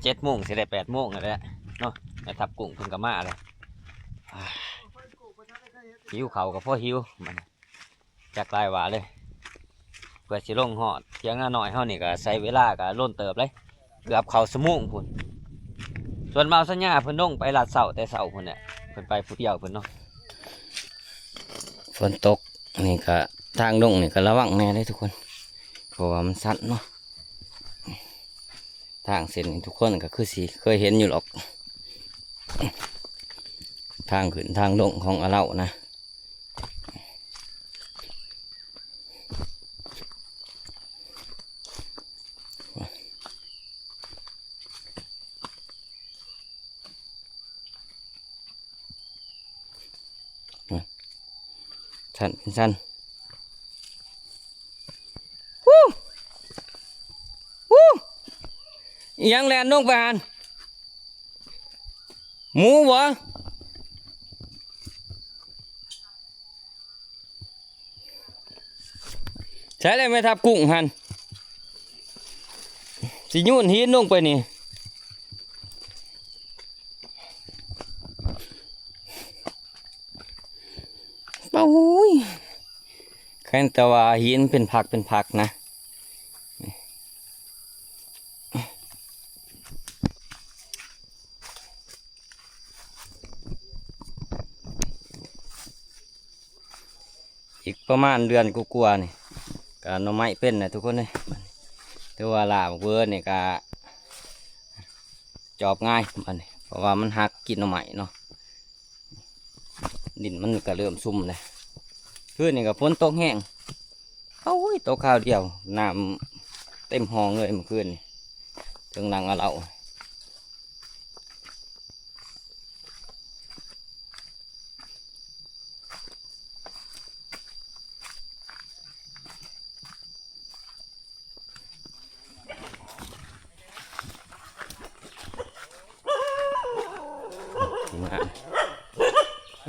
ເຈັດໂມງ ຊິໄດ້ແປດໂມງແລ້ວເນາະ. ແມ່ທັບກຸ້ງເພິ່ນກໍມາແລ້ວ. ຫິວເຂົ້າກໍພໍຫິວ ບັດນີ້ ຈັກຫຼາຍວ່າເລີຍ. ເພື່ອຊິລົງຮອດຖຽງນານ້ອຍເຮົານີ້ກໍໃຊ້ເວລາກໍດົນເຕີບເລີຍ ເກືອບເຂົ້າຊົ່ວໂມງພຸ້ນ. ສ່ວນບ່າວສັນຍາເພິ່ນລົງໄປລາດເຊົ້າແຕ່ເຊົ້າພຸ້ນແຫຼະ ເພິ່ນໄປຜູ້ດຽວເພິ່ນເນາະ. ຝົນຕົກນີ້ກໍ ທາງລົງນີ້ກໍລະວັງແດ່ເດີທຸກຄົນ ເພາະວ່າມັນຊັນເນາະ. ທາງເສັ້ນນີ້ທຸກຄົນກໍຄືຊິເຄີຍເຫັນຢູ່ດອກ ທາງຂຶ້ນທາງລົງຂອງອາເລົານະ. ຊັ້ນເປັນຊັ້ນ. ຫຍັງແລ່ນລົງໄປຫັ້ນ? ໝູບໍ? ໃສລະແມ່ທັບກຸ້ງຫັ້ນ? ຊິໂຍນຫີນລົງໄປນີ້. ໂອ້ຍ ແຄ່ນແຕ່ວ່າຫີນເປັນພັກເປັນພັກນະ. ອີກປະມານເດືອນກວ່າໆນີ້ ກະໜໍ່ໄມ້ເປັນແຫຼະທຸກຄົນເອີຍ. ຖືວ່າຫຼ້າບັກເບີນີ້ກະຈອບງ່າຍບັດນີ້ ເພາະວ່າມັນຫັກກິນໜໍ່ໄມ້ເນາະ. ດິນມັນກະເລີ່ມຊຸ່ມແລ້ວ. ຄືນນີ້ກະຝົນຕົກແຮງ ໂອ້ຍ ຕົກຄາວດຽວ ນ້ຳ ເຕັມຫ້ອງເລີຍມື້ຄືນນີ້ ເທິງນັ່ງເອົາເຫຼົ້າ.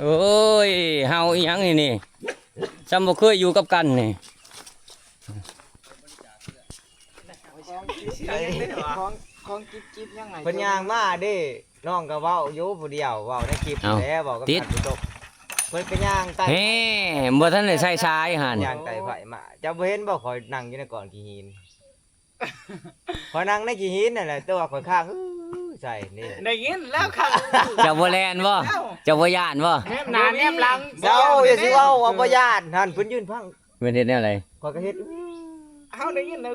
ໂອ້ຍ ເຫົ່າອີ່ຫຍັງນີ້ ຊ່ຳບໍ່ເຄີຍຢູ່ກັບກັນນີ້. ຂອງ ຂອງຈິບໆ ຍັງໄງ ເພິ່ນຍ່າງມາເດ້ ນ້ອງກໍເວົ້າຢູ່ຜູ້ດຽວ ເວົ້າໃນຄລິບ ເອົ້າ ແຫຼະ ເວົ້າກັບ ຕິດ ທ່ານຜູ້ຊົມ ເພິ່ນກໍຍ່າງໄຕ່ ແຮ ບໍ່ທັນໄດ້ໃສ່ສາຍຫັ້ນ ຍ່າງໄຕ່ໄຟມາ. ເຈົ້າບໍ່ເຫັນບໍ່ ຂ້ອຍນັ່ງຢູ່ໃນກ້ອນຂີ້ຫີນ ຂ້ອຍນັ່ງໃນຂີ້ຫີນນັ້ນແຫຼະ ແຕ່ວ່າຂ້ອຍຄ້າງ ອື ໃສ່ນີ້ ໄດ້ຍິນແລ້ວ ຄ້າງ ເຈົ້າບໍ່ແລ່ນບໍ່ ເຈົ້າບໍ່ຢ້ານບໍ່ ແນມໜ້າແນມຫຼັງ ເຈົ້າຢ່າຊິເວົ້າວ່າບໍ່ຢ້ານຫັ້ນ ເພິ່ນຢືນຟັງ ແມ່ນເຮັດແນວໃດ? ຂ້ອຍກໍເຮັດ ເຮົາໄດ້ຍິນນະ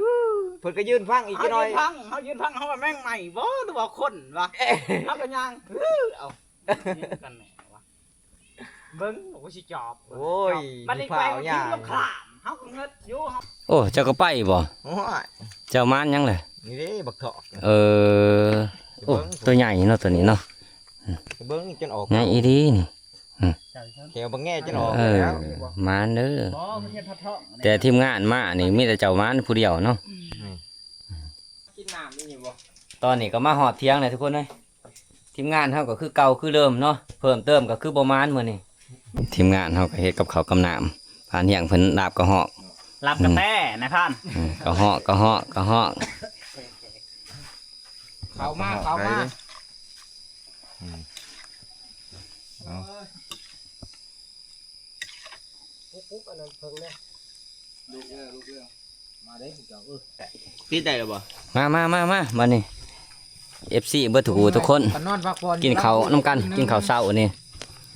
ເພິ່ນກໍຢືນຟັງອີກຈັກໜ້ອຍ ເຮົາຢືນຟັງ ເຮົາຢືນຟັງ ເຮົາວ່າແມງໄມ້ບໍ່ ຫຼືວ່າຄົນວະ ເຮົາກໍຍ່າງ ເອົາ ກັນແນ່ວະ ເບິ່ງ ໂອ້ ຊິຈອບ ໂອ້ຍ ມັນນີ້ ຂ້າວຍ່າງ ເຮົາກໍເງິດຢູ່ ເຮົາ ໂອ້ ເຈົ້າກໍໄປບໍ່? ໂອ້ຍ ເຈົ້າມານຫຍັງລະ? ນີ້ເດ້ ບັກຖອກ ເອີ ໂອ້ ໂຕໃຫຍ່ເນາະ ໂຕນີ້ເນາະ ເບິ່ງຈົນອອກ ໃຫຍ່ອີ່ຫຼີນີ້. ອືມ ແຂວບັກແງ່ຈົນອອກ ເອີ ແລ້ວ ມານເດີ ບໍ່ ມັນເຮັດພັດທອງ ແຕ່ທີມງານມານີ້ມີແຕ່ເຈົ້າມານຜູ້ດຽວເນາະ ອືມ ກິນນ້ຳຢູ່ນີ້ບໍ່? ຕອນນີ້ກໍມາຮອດທ່ຽງແລ້ວທຸກຄົນເອີຍ ທີມງານເຮົາກໍຄືເກົ່າຄືເດີມເນາະ ເພີ່ມເຕີມກໍຄືບໍ່ມານມື້ນີ້ ທີມງານເຮົາກໍເຮັດກັບເຂົ້າກັບນ້ຳ ພານຮຽງເພິ່ນລາບກະຮອກ ລາບກະແຕ ອືມ ນາຍພານ ອືມ ກະຮອກ ກະຮອກ ກະຮອກ ເຂົ້າມາ ເຂົ້າມາ ອືມ ເອົາ ປຸກໆ ອັນນັ້ນເພິ່ງແດ່ ລຸກແລ້ວ ລຸກແລ້ວ ມາເດ້ເຈົ້າ ເອີ ປິດໄດ້ແລ້ວບໍ່? ມາ ມາ ມາ ມາ ບາດນີ້ ເອັຟຊີ ເບິດທຸກຜູ້ທຸກຄົນ ກໍນອນພັກຜ່ອນ ກິນເຂົ້ານຳກັນ ກິນເຂົ້າເຊົ້ານີ້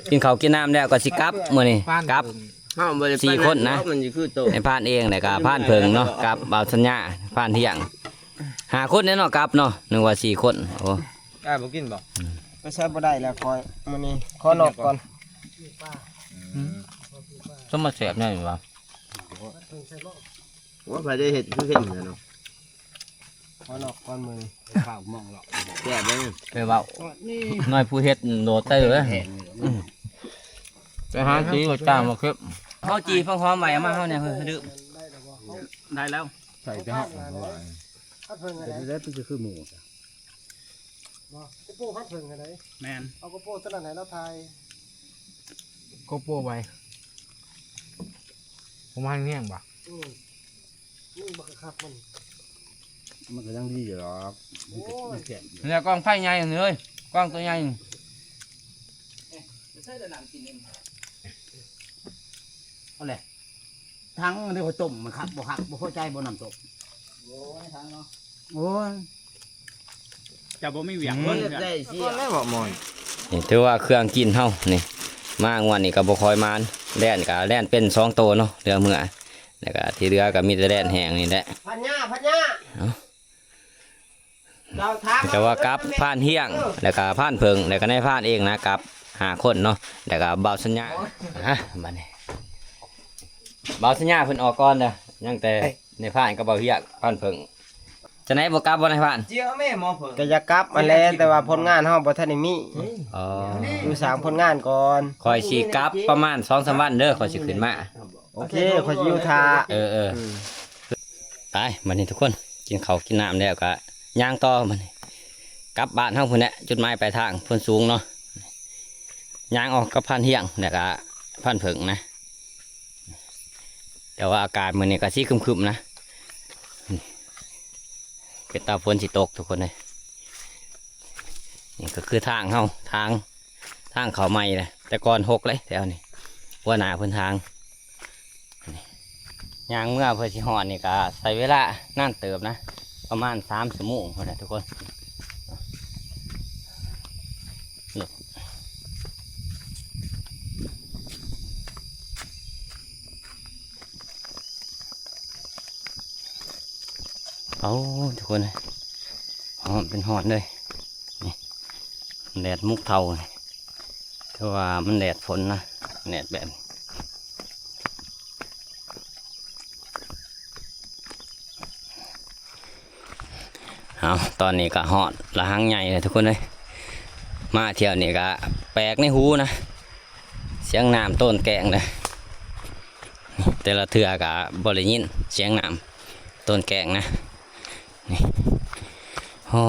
ກິນເຂົ້າກິນນ້ຳແລ້ວກໍຊິກັບ ມື້ນີ້ກັບ ເຮົາບໍ່ໄດ້ໄປ ສີ່ຄົນນະ ມັນຊິຄືໂຕ ໃຫ້ພານເອງ ແລ້ວກໍພານເຜິງເນາະ ກັບບ່າວສັນຍາ ພານທ່ຽງ ຫ້າຄົນແຫຼະເນາະ ກັບເນາະ ນຶກວ່າສີ່ຄົນ ໂອ້ ອ້າຍບໍ່ກິນບໍ່? ອືມ ໄປໃສບໍ່ໄດ້ແລ້ວຂ້ອຍ ມື້ນີ້ຂໍນອກກ່ອນ ອືມ ສມມາແຊບແນວນີ້ຫວາ? ໂອ້ ໃຜໄດ້ເຮັດຄືເຫັນແຫຼະເນາະ ຂໍນອກກ່ອນມື້ນີ້ ຂ້າວມອງເລາະ ແຊບເດ້ ໄປເວົ້າ ນ້ອຍຜູ້ເຮັດໂດດໄດ້ເລີຍ ອືມ ໄປຫາຊື້ມາຈ້າງມາເກັບ ເຮົາຈີ່ຜັກຫອມໄວ້ ເອົາມາເຮົາແດ່ ເຮີ້ ໄດ້ແລ້ວ ໃສ່ແຕ່ເຮົາ ເພາະວ່າ ເປັນໄດ້ ເປັນຄືໝູ ບໍ່ ໂກໂປພັດເຜິງໃຫ້ໄດ ແມ່ນ ເອົາໂກໂປຕົວນັ້ນໃຫ້ລາວຖ່າຍ ໂກໂປໄວ້ ປະມານແຮງບໍ່ ອືມ ນີ້ບັກຄັກມັນ ມັນກໍຍັງດີຢູ່ດອກ ໂອ້ຍ ມັນແຂງຢູ່ ນີ້ແຫຼະ ກອງໄຟໃຫຍ່ນີ້ເອີຍ ກອງຕົວໃຫຍ່ນີ້ ເອີ ໃສ່ແຕ່ນ້ຳກິນເອງ ເອົາແຫຼະ ຖັງເດ້ ຂ້ອຍຕົ້ມມັນຄັກບໍ່ຄັກ ບໍ່ພໍໃຈບໍ່ນ້ຳຕົ້ມ ໂອ້ຍ ຖັງເນາະ ໂອ້ຍ ເຈົ້າບໍ່ມີວຽກ ອືມ ເບິ່ງເທື່ອ ໄດ້ເສຍ ກ່ອນແລ້ວບໍ່ໝອຍ ນີ້ຖືວ່າເຄື່ອງກິນເຮົານີ້ ມາງວດນີ້ກໍບໍ່ຄ່ອຍມານ ແລ່ນກໍແລ່ນເປັນສອງໂຕເນາະ ເຫຼືອເມືອ ແລ້ວກໍທີ່ເຫຼືອກໍມີແຕ່ແລ່ນແຫ້ງນີ້ແຫຼະ ພັນຍາ ພັນຍາ ເອົ້າ ແຕ່ວ່າກັບພານຮຽງ ແລ້ວກໍພານເຜິ້ງ ແລ້ວກໍນາຍພານເອງນະ ກັບຫ້າຄົນເນາະ ແລ້ວກໍບ່າວສັນຍາ ຮະ ບາດນີ້ ບ່າວສັນຍາເພິ່ນອອກກ່ອນເດີ ຍັງແຕ່ນາຍພານກັບບ່າວຮຽງ ພານເຜິ້ງ ຈັ່ງໃດບໍ່ກັບບໍ່ນາຍພານ? ກໍຢາກກັບຫັ້ນແຫຼະ ແຕ່ວ່າຜົນງານເຮົາບໍ່ທັນໄດ້ມີ ອໍ ຢູ່ສ້າງຜົນງານກ່ອນ ຂ້ອຍຊິກັບປະມານສອງສາມວັນເດີ ຂ້ອຍຊິຂຶ້ນມາ ໂອເຄ ຂ້ອຍຊິຢູ່ຖ້າ ເອີໆ ອືມ ໄປ ບາດນີ້ທຸກຄົນ ກິນເຂົ້າກິນນ້ຳແລ້ວກະຍ່າງຕໍ່ ບາດນີ້ກັບບ້ານເຮົາພຸ້ນແຫຼະ ຈຸດໝາຍປາຍທາງໂພນສູງເນາະ ຍ່າງອອກກັບພານຮຽງ ແລ້ວກະພານເຜິ້ງນະ ແຕ່ວ່າອາກາດມື້ນີ້ກະຊິຄຶ້ມໆນະ ເປັນຕາຝົນຊິຕົກທຸກຄົນເອີຍ ນີ້ກໍຄືທາງເຮົາ ທາງ ທາງເຂົ້າໃໝ່ແຫຼະ ແຕ່ກ່ອນຮົກເລີຍແຖວນີ້ ຫົວໜ້າເພິ່ນທາງ ຍ່າງເມືອເພື່ອຊິຮອດນີ້ກໍໃຊ້ເວລານານເຕີບນະ ປະມານສາມຊົ່ວໂມງພຸ້ນແຫຼະທຸກຄົນ ເອົາ ທຸກຄົນເອີຍ ຮ້ອນເປັນຮ້ອນເລີຍ ນີ້ ແດດມຸກເທົາ ແຕ່ວ່າມັນແດດຝົນນະ ແດດແບບນີ້ ນີ້ ເອົາ ຕອນນີ້ກໍຮອດລະຫັງໃຫຍ່ແລ້ວທຸກຄົນເອີຍ. ມາທ່ຽວນີ້ກໍແປກໃນຫູນະ ສຽງນ້ຳໂຕນແກ້ງເດ້. ແຕ່ລະເທື່ອກໍບໍ່ໄດ້ຍິນສຽງນ້ຳໂຕນແກ້ງນະ. ນີ້ ໂອ້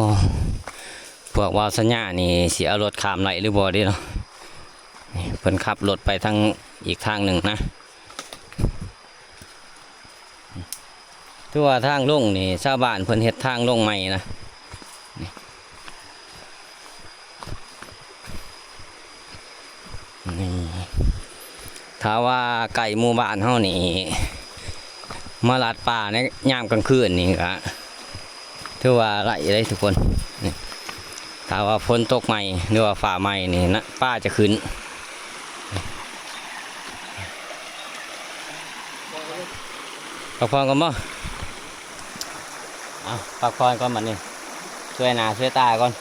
ພວກບ່າວສັນຍານີ້ຊິເອົາລົດຂ້າມໄດ້ຫຼືບໍ່ເດເນາະ. ນີ້ ເພິ່ນຂັບລົດໄປທາງ ອີກທາງໜຶ່ງນະ. ຖືວ່າທາງລົງນີ້ ຊາວບ້ານເພິ່ນເຮັດທາງລົງໃໝ່ນະ. ນີ້ ຖ້າວ່າໃກ້ໝູ່ບ້ານເຮົານີ້ ມາລັດປ່າໃນຍາມກາງຄືນນີ້ກະຖືວ່າໄດ້ເດ້ທຸກຄົນ. ນີ້ ຖ້າວ່າຝົນຕົກໃໝ່ ຫຼືວ່າຟ້າໃໝ່ນີ້ນະ ປ່າຈະຂຶ້ນ. ພັກຜ່ອນກ່ອນບໍ່? ເອົາ ພັກຜ່ອນກ່ອນບັດນີ້ ຊ່ວຍໜ້າຊ່ວຍຕາກ່ອນ.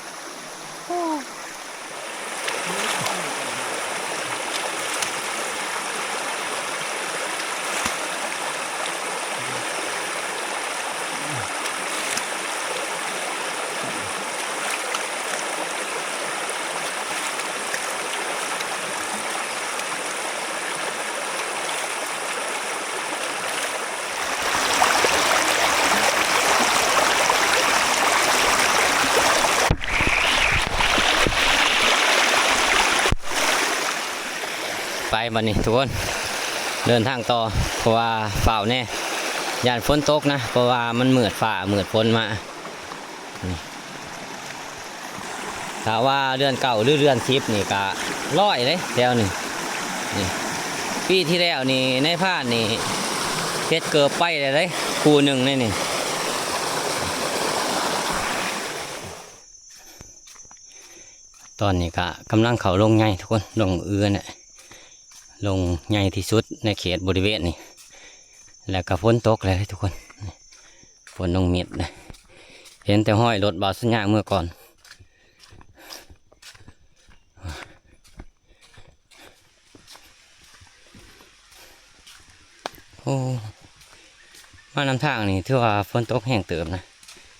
ໄປບັດນີ້ທຸກຄົນ ເດີນທາງຕໍ່ ເພາະວ່າຟ້າວແດ່ ຢ້ານຝົນຕົກນະ ເພາະວ່າມັນມືດຟ້າມືດຝົນມາ. ນີ້ ຖ້າວ່າເດືອນເກົ້າ ຫຼື ເດືອນສິບນີ້ກະລອຍເດ້ແຖວນີ້. ນີ້ ປີທີ່ແລ້ວນີ້ ນາຍພານນີ້ເຮັດເກີບໄປແລ້ວເດ້ ຄູ່ໜຶ່ງໃນນີ້. ຕອນນີ້ກະກຳລັງເຂົ້າລົງໃຫຍ່ທຸກຄົນ ລົງເອື້ອນ ລົງໃຫຍ່ທີ່ສຸດໃນເຂດບໍລິເວນນີ້ ແລ້ວກະຝົນຕົກແລ້ວເດ້ທຸກຄົນ. ຝົນລົງເມັດນະ ເຫັນແຕ່ຮອຍລົດບ່າວສັນຍາເມື່ອກ່ອນ. ໂອ້ ມານຳທາງນີ້ຖືວ່າຝົນຕົກແຮງເຕີບນະ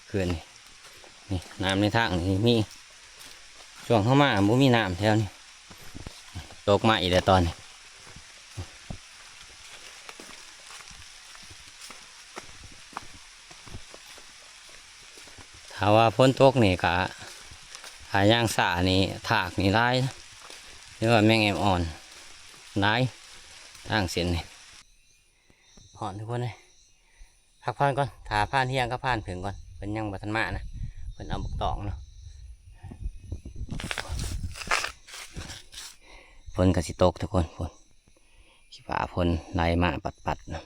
ຄືນນີ້. ນີ້ ນ້ຳໃນທາງນີ້ມີ ຊ່ວງເຮົາມາບໍ່ມີນ້ຳແຖວນີ້ ຕົກມາອີກແລ້ວຕອນນີ້. ຖ້າວ່າຝົນຕົກນີ້ກະ ຖ້າຍ່າງຊ້ານີ້ ທາກນີ້ຫຼາຍ ຫຼືວ່າແມງແອບອ່ອນຫຼາຍ ທາງເສັ້ນນີ້. ຮ້ອນທຸກຄົນເອີຍ ພັກຜ່ອນກ່ອນ ຖ້າພານຮຽງກັບພານເຜິ້ງກ່ອນ ເພິ່ນຍັງບໍ່ທັນມານະ ເພິ່ນເອົາບັກຕອງເນາະ. ຝົນກໍຊິຕົກທຸກຄົນ ຝົນ ຂີ້ຟ້າຝົນໄຫຼມາປັດໆນະ.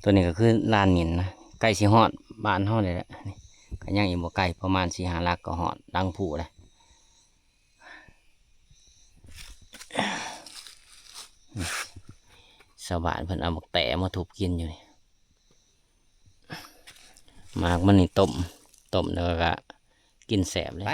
ຕົວນີ້ກໍຄືລານຫີນນະ ໃກ້ຊິຮອດບ້ານເຮົານີ້ແຫຼະ ນີ້ ກໍຍັງອີກບໍ່ໄກ ປະມານສີ່ຫ້າຫຼັກກໍຮອດຫຼັງພູແລ້ວ. ຊາວບ້ານເພິ່ນເອົາໝາກແຕມາທຸບກິນຢູ່ນີ້ ໝາກມັນນີ້ຕົ້ມ ຕົ້ມແລ້ວກໍກິນແຊບເລີຍ. ໄປ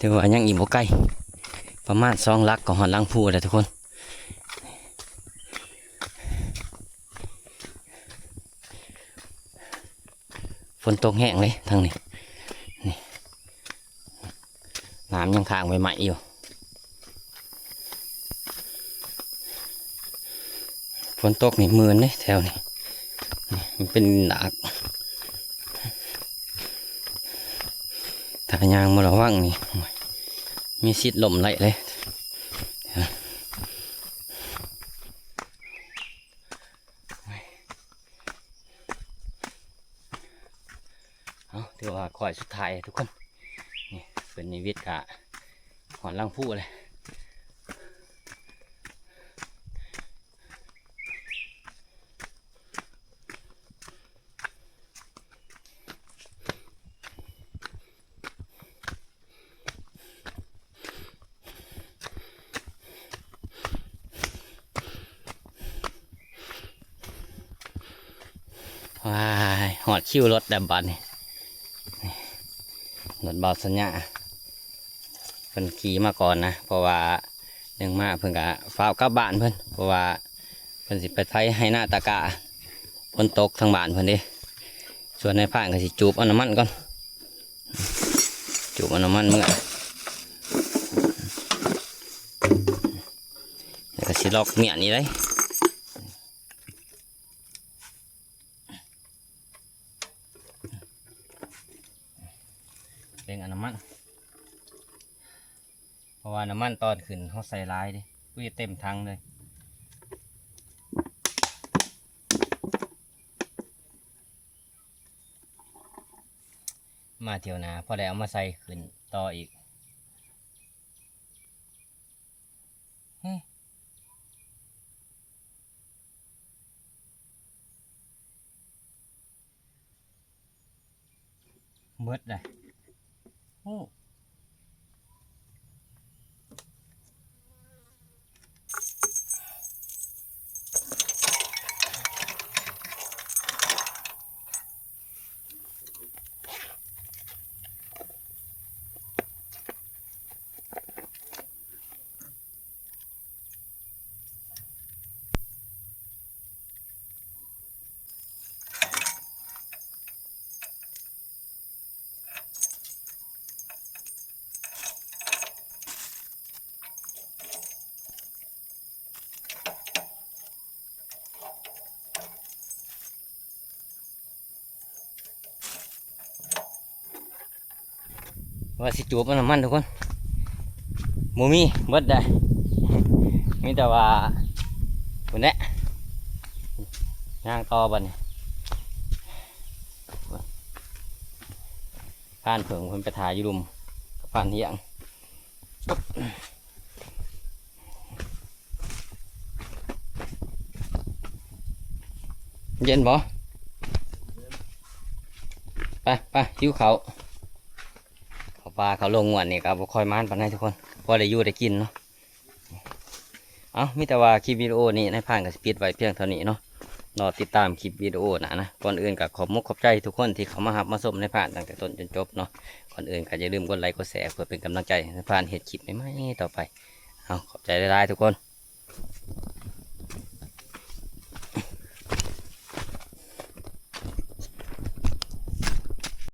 ຖືວ່າຍັງອີກບໍ່ໄກ ປະມານສອງຫຼັກກໍຮອດຫຼັງພູແລ້ວທຸກຄົນ. ຝົນຕົກແຮງເລີຍທາງນີ້ ນີ້ ນ້ຳຍັງຄ້າງໃໝ່ໆຢູ່. ຝົນຕົກນີ້ມື່ນເດ້ແຖວນີ້ ນີ້ມັນເປັນດາກ ຖ້າຍ່າງບໍ່ລະວັງນີ້ ໂອ້ຍ ມີສິດລົ້ມໄຫຼເລີຍ. ເອົາ ຖືວ່າຂ້ອຍສຸດທ້າຍທຸກຄົນ ນີ້ ເພິ່ນນິວິດກະຮອດຫຼັງພູເລີຍ. ວ້າຍ ຮອດຄິວລົດແລ້ວບາດນີ້. ລົດບ່າວສັນຍາ ເພິ່ນຂີ່ມາກ່ອນນະ ເພາະວ່າໜຶ່ງມາເພິ່ນກະຟ້າວກັບບ້ານເພິ່ນ ເພາະວ່າເພິ່ນຊິໄປໄຖໄຮ່ນາຕາກ້າ ຝົນຕົກທາງບ້ານເພິ່ນເດ້. ສ່ວນນາຍພານກໍຊິຈູບເອົານ້ຳມັນກ່ອນ ຈູບເອົານ້ຳມັນເມືອ ແລ້ວກໍຊິລອກມ້ຽນນີ້ເດ້. ເລັ່ງເອົານ້ຳມັນ ເພາະວ່ານ້ຳມັນຕອນຂຶ້ນເຮົາໃສ່ຫຼາຍເດ້ ອຸ້ຍ ເຕັມຖັງເລີຍ. ມາຖ້ຽວໜ້າພໍໄດ້ເອົາມາໃສ່ຂຶ້ນຕໍ່ອີກ. ເຮີ້ຍ ເບິດເດ້. ໂອ້ ວ່າຊິຈູບເອົານ້ຳມັນທຸກຄົນ ບໍ່ມີ ເບິດໄດ໋ ມີແຕ່ວ່າພຸ້ນແຫຼະ ຍ່າງຕໍ່ບັດນີ້ ພານເຜິ້ງເພິ່ນໄປຖ້າຢູ່ລຸ່ມ ພານຮຽງ. ເຢັນບໍ່? ໄປ ໄປ ຫິວເຂົ້າ ເຂົ້າປ່າເຂົ້າໂລງງວດນີ້ກໍບໍ່ຄ່ອຍໝານປານໃດທຸກຄົນ ພໍໄດ້ຢູ່ໄດ້ກິນເນາະ. ເອົ້າ ມີແຕ່ວ່າຄລິບວິດີໂອນີ້ນາຍພານກໍຊິປິດໄວ້ພຽງເທົ່ານີ້ເນາະ ລໍຕິດຕາມຄລິບວິດີໂອໜ້ານະ. ກ່ອນອື່ນກໍຂອບມຸກຂອບໃຈທຸກຄົນທີ່ເຂົ້າມາຮັບມາຊົມນາຍພານຕັ້ງແຕ່ຕົ້ນຈົນຈົບເນາະ. ກ່ອນອື່ນກໍຢ່າລືມກົດໄລກົດແຊເພື່ອເປັນກຳລັງໃຈໃຫ້ນາຍພານເຮັດຄລິບໃໝ່ໆຕໍ່ໄປ. ເອົາ ຂອບໃຈຫຼາຍໆທຸກຄົນ.